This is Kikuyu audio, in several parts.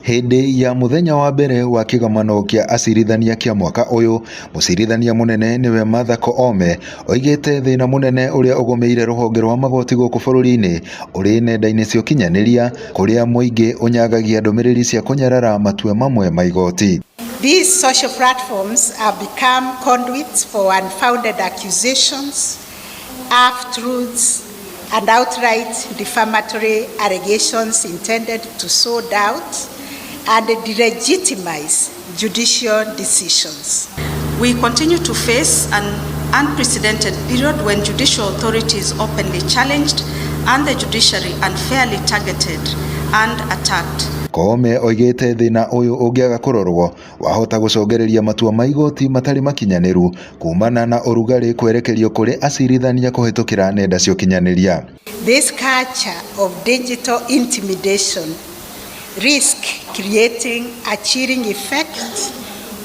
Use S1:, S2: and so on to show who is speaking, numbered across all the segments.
S1: Hĩndĩ ya mũthenya wa mbere wa kĩgomano kĩa acirithania kĩa mwaka ũyũ, mũcirithania mũnene nĩwe Martha Koome oigĩte thĩna mũnene ũrĩa ũgũmĩire rũhonge rwa magoti gũkũ bũrũri-inĩ ũrĩ nenda-inĩ cia ũkinyanĩria kũrĩa mũingĩ ũnyagagia ndũmĩrĩri cia kũnyarara matua mamwe ma igoti.
S2: These social platforms have become conduits for unfounded accusations, half-truths, and outright defamatory allegations intended to sow doubt and delegitimize judicial decisions.
S3: We continue to face an unprecedented period when judicial authority is openly challenged and the judiciary unfairly targeted and attacked.
S1: Koome oigĩte thĩna ũyũ ũngĩaga kũrorwo wahota gũcũngĩrĩria matua ma igoti matarĩ makinyanĩru kumana na ũrugarĩ kwerekerio kũrĩ acirithania kũhĩtũkĩra nenda cia ũkinyanĩria.
S2: This culture of digital intimidation risk creating a chilling effect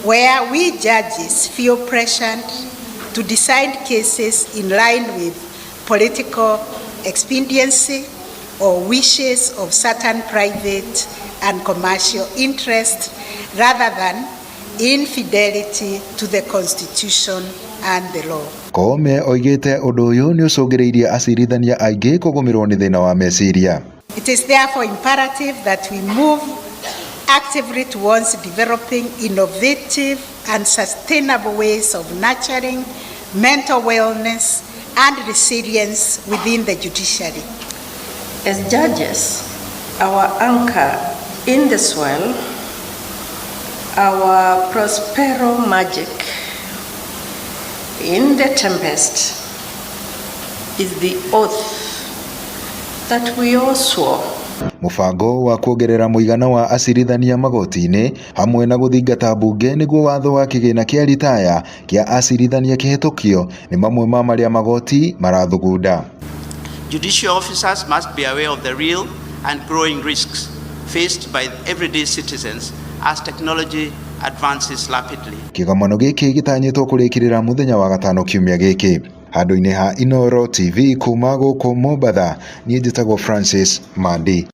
S2: where we judges feel pressured to decide cases in line with political expediency or wishes of certain private and commercial interests rather than in fidelity to the Constitution and the law.
S1: Koome oigĩte ũndũ ũyũ nĩ ũcũngĩrĩirie acirithania aingĩ kũgũmĩrwo nĩ thĩna wa meciria.
S2: It is therefore imperative that we move actively towards developing innovative and sustainable ways of nurturing mental wellness and resilience within the judiciary.
S4: As judges, our anchor in the soil, our Prospero magic in the tempest is the oath that we all swore.
S1: Mũbango wa kuongerera mũigana wa acirithania magoti-inĩ hamwe na gũthingata mbunge nĩguo watho wa kĩgĩna kĩa ritaya kĩa acirithania kĩhĩtũkio nĩ mamwe ma marĩa magoti marathugunda.
S5: Judicial officers must be aware of the real and growing risks faced by everyday citizens as technology advances rapidly.
S1: Kĩgomano gĩkĩ gĩtanyĩtwo kũrĩkĩrĩra mũthenya wa gatano kiumia gĩkĩ. Handũ-inĩ ha Inooro TV kuma gũkũ Mombatha, niĩ njĩtagwo Francis Mandi.